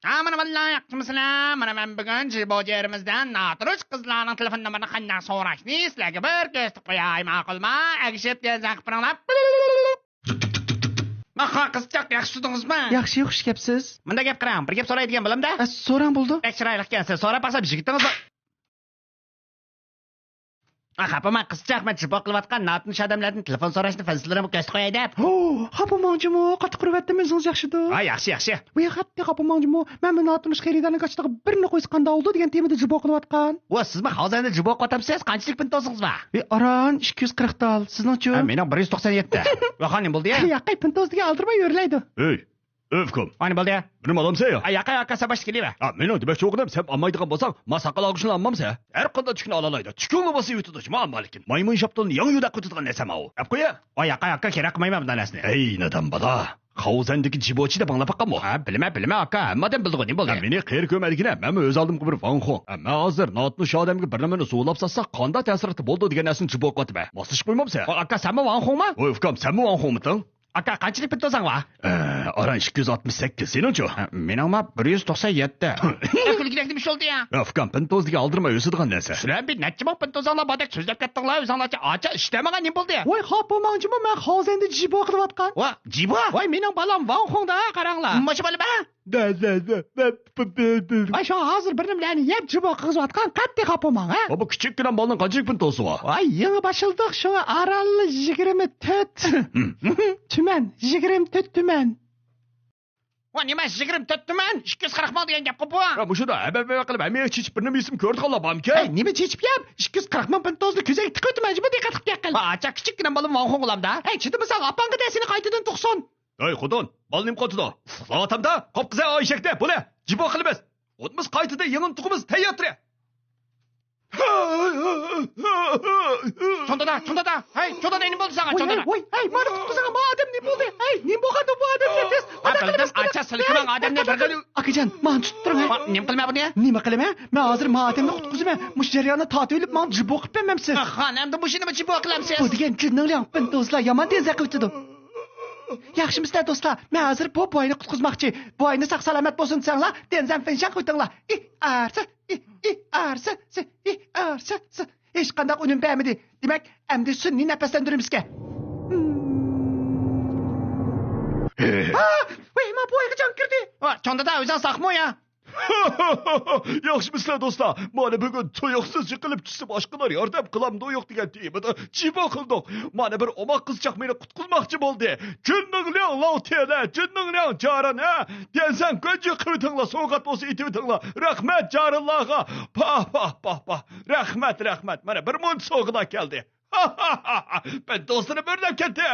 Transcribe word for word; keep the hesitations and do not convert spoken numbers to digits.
ھا، مانا بالىلار، ياخشىمۇسىلەر؟ مانا مەن بۈگۈن جىبو جىرىمىزدە ناتونۇش قىزلارنىڭ تېلېفون نومۇرىنى قانداق سوراشنى سىلەرگە بىر كۆرسىتىپ قوياي، ماقۇلما؟ ئەگىشىپ تېلېفون قىلىپ بېرىڭلار. ماخا قىزچاق، ياخشى تۇردىڭىزمۇ؟ ياخشى، خۇش كەپسىز. مۇنداق گەپ قىلىڭ، بىر گەپ سوراي دېگەن بولامدا؟ ئە، سوراڭ بولدى. بەك چىرايلىق ئىكەنسىز، سوراپ باقسام يىگىتىڭىز بار. ئا، خاپا بولماڭ قىزچاق، مەن جىبو قىلىۋاتقان ناتونۇش ئادەملەردىن تېلېفون سوراشنى فىنسلىرىمغا كۆرسىتىپ قوياي دەپ. ھو، خاپا بولماڭ جىمۇ، قاتتىق ئۇرۇۋەتتىم، ئۆزىڭىز ياخشىدۇ؟ ھا، ياخشى، ياخشى. ۋى خەتتە خاپا بولماڭ جىمۇ، مەن بۇ ناتونۇش خېرىدارنىڭ كاچىتىغا بىرنى قويسا قانداق بولىدۇ دېگەن تېمىدا جىبو قىلىۋاتقان. ۋا، سىزمۇ خاۋزەندە جىبو قىلىۋاتامسىز؟ قانچىلىك پىنتوسىڭىز بار؟ ۋى ئاران ئىككى يۈز قىرىق تال، سىزنىڭچۇ؟ ھە، مېنىڭ بىر يۈز توقسان يەتتە. ۋاخا، نېمە بولدى يا؟ ياقەي، پىنتوس دېگەن ئالدىرىماي ئۆرلەيدۇ. ھەي، ئۆفكام. ئانا بولدى. بىرنېمە ئالامسەن يا؟ ئاي ياقا ئاكا، سەن باشتا كېلىۋەر. ئا، مېنىڭ دېمەكچى بولغىنىم، سەن ئالمايدىغان بولساڭ، ما ساقال ئالغۇچىنى ئالمامسەن؟ ھەر قانداق تۈكنى ئالالايدۇ. تۈكۈڭنى باسىۋېتىدۇ، جۇما ئالمالىكىن. مايمۇن شاپتۇلنى ياڭيۇ دەپ قويىدىغان نەرسەم ئاۋۇ. ئەپ قويە. ئاي ياقا ئاكا، كېرەك قىلمايمەن بۇنداق نەرسىنى. ھەي، نادان بالا. خاۋزەندىكى جىبوچى دەپ ئاڭلاپ باققانمۇ؟ ھە، بىلىمەن، بىلىمەن ئاكا، ھەممە ئادەم بىلىدىغۇ، نېمە بولدى؟ ھە، مېنى قېرى كۆرمەيدىغىنە، مەنمۇ ئۆز ئالدىمغا بىر ۋاڭ خۇڭ. ھە، مەن ھازىر ناتونۇش ئادەمگە بىر نېمىنى زورلاپ ساتساق، قانداق تەسىراتى بولىدۇ دېگەن نەرسىنى جىبو قىلىۋاتىمەن. ماسلىشىپ قويمامسەن؟ ۋاي ئاكا، سەنمۇ ۋاڭ خۇڭما؟ ۋاي ئۇكام، سەنمۇ ۋاڭ خۇڭمىتىڭ؟ ئاكا، قانچىلىك پىنتوزاڭ بار؟ ئە، ئاران ئىككى يۈز ئاتمىش سەككىز، سېنىڭچۇ؟ ھە، مېنىڭما بىر يۈز توقسان يەتتە. ئە، كۈلكىدەك نېمە ئىش بولدى يا؟ ئە، ئۇكام، پىنتوز دېگەن ئالدىرىماي ئۆسىدىغان نەرسە. شۇلار بىر نەچچە مىڭ پىنتوزاڭلار باردەك سۆزلەپ كەتتىڭلار، ئۆزۈڭلارچە ئاچا ئىشلەمىگەن نېمە بولدى؟ ۋاي، خاپا بولماڭ جىمۇ، مەن خاۋزەندە جىبو قىلىۋاتقان. ۋا، جىبو؟ ۋاي، مېنىڭ بالام ۋاڭ خۇڭدا قاراڭلار. مۇشۇ بالىما؟ دە، دە، دە، دە، بە، بە، بە، بە. ۋاي، شۇڭا ھازىر بىر نېمىلەرنى يەپ جىبو قىلغۇزۇۋاتقان، قەتئىي خاپا بولماڭ، ھە؟ بۇ كىچىككىنە بالىنىڭ قانچىلىك پىنتوسى بار؟ ۋاي، يېڭى باشلىدۇق، شۇڭا ئارانلا يىگىرمە تۆت. تۈمەن، يىگىرمە تۆت تۈمەن. ۋا نېمە، يىگىرمە تۆت تۈمەن؟ ئىككى يۈز قىرىق مىڭ دېگەن گەپقۇ بۇ. ھە، مۇشۇنداق ھەبەبە قىلىپ ھەممىگە چېچىپ بىر نېمە يېسىمۇ كۆرىدىغانلار بارمىكەن؟ ھەي، نېمە چېچىپ يەپ؟ ئىككى يۈز قىرىق مىڭ پىنتوزنى كۆزەڭگە تىقىۋېتىمەن جىمۇ، دىققەت قىلىپ بېقىل. ۋا ئاچا، كىچىككىنە بالىم ۋاڭ خۇڭ ئۇلامدا. ھەي، چىدىمىساڭ ئاپاڭغا دە، سېنى قايتىدىن تۇغسۇن. ھەي خوتۇن، بالا نېمە قىلىۋاتىدۇ؟ ئۇخلاۋاتامدا، قوپقىزە ئايشەكتە، بولە، جىبو قىلىمىز. ئوتمىز قايتىدى، يېڭىنى تۇغىمىز، تەييار تۇرە. چوڭ دادا، چوڭ دادا، ھەي، چوڭ دادا، نېمە بولدى ساڭا، چوڭ دادا؟ ۋاي، ۋاي، مانا قۇتقۇزغان ما ئادەم نېمە بولدى؟ ھەي، نېمە بولغاندۇ بۇ ئادەمگە؟ تېز، ھە، قانداق بىلدىم، قىلىمىز، قانداق ئاچا، قىلىمىز؟ سىلكىمەڭ ئادەمنى بىر خىل. ئاكىجان، مانا تۇتۇپ تۇرۇڭ، ھە. ۋا، نېمە قىلىمەن بۇنى؟ نېمە قىلىمەن؟ مەن ھازىر ما ئادەمنى قۇتقۇزىمەن. مۇشۇ جەرياننى تارتىۋېلىپ، ماڭا جىبو قىلىپ بەرمەمسىز؟ ئاخان، ئەمدى مۇشۇنىمۇ جىبو قىلامسىز؟ بۇ دېگەن جىننىڭ لياڭ پىنتوزلار يامان تېزەك قىلىۋېتىدۇ. ياخشىمۇسىلەر دوستلار؟ مەن ھازىر بۇ بوۋاينى قۇتقۇزماقچى. بوۋاينى ساق سالامەت بولسۇن دېسەڭلار، دېنزەن فېنشاڭ قىلىۋېتىڭلار. ئى، ئارسا، ئى، ئى، ئارسا، سى، ئى، ئارسا، سى. ھېچقانداق ئۈنۈم بەرمىدى. دېمەك، ئەمدى سۈنئىي نەپەسلەندۈرىمىزكەن. ھا! ۋەي، ما بوۋايغا جان كىردى. ۋا، چوڭ دادا، ئۆزۈڭ ساقمۇ يا؟ ياخشىمۇسىلەر دوستلار؟ مانا بۈگۈن تۇيۇقسىز يىقىلىپ چۈشسە باشقىلار ياردەم قىلامدۇ يوق دېگەن تېمىدا جىبو قىلدۇق. مانا بىر ئوماق قىزچاق مېنى قۇتقۇزماقچى بولدى. جىننىڭ لياڭ لاۋ تيەنە، جىننىڭ لياڭ جارەنە. دېنزەن گۇەنجى قىلىۋېتىڭلار، سوۋغات بولسا ئېتىۋېتىڭلار. رەھمەت جارانلارغا. پاھ، پاھ، پاھ، پاھ. رەھمەت، رەھمەت. مانا بىر مۇنچە سوۋغىلار كەلدى. بىر دوستىنى ئۆرلەپ كەتتى.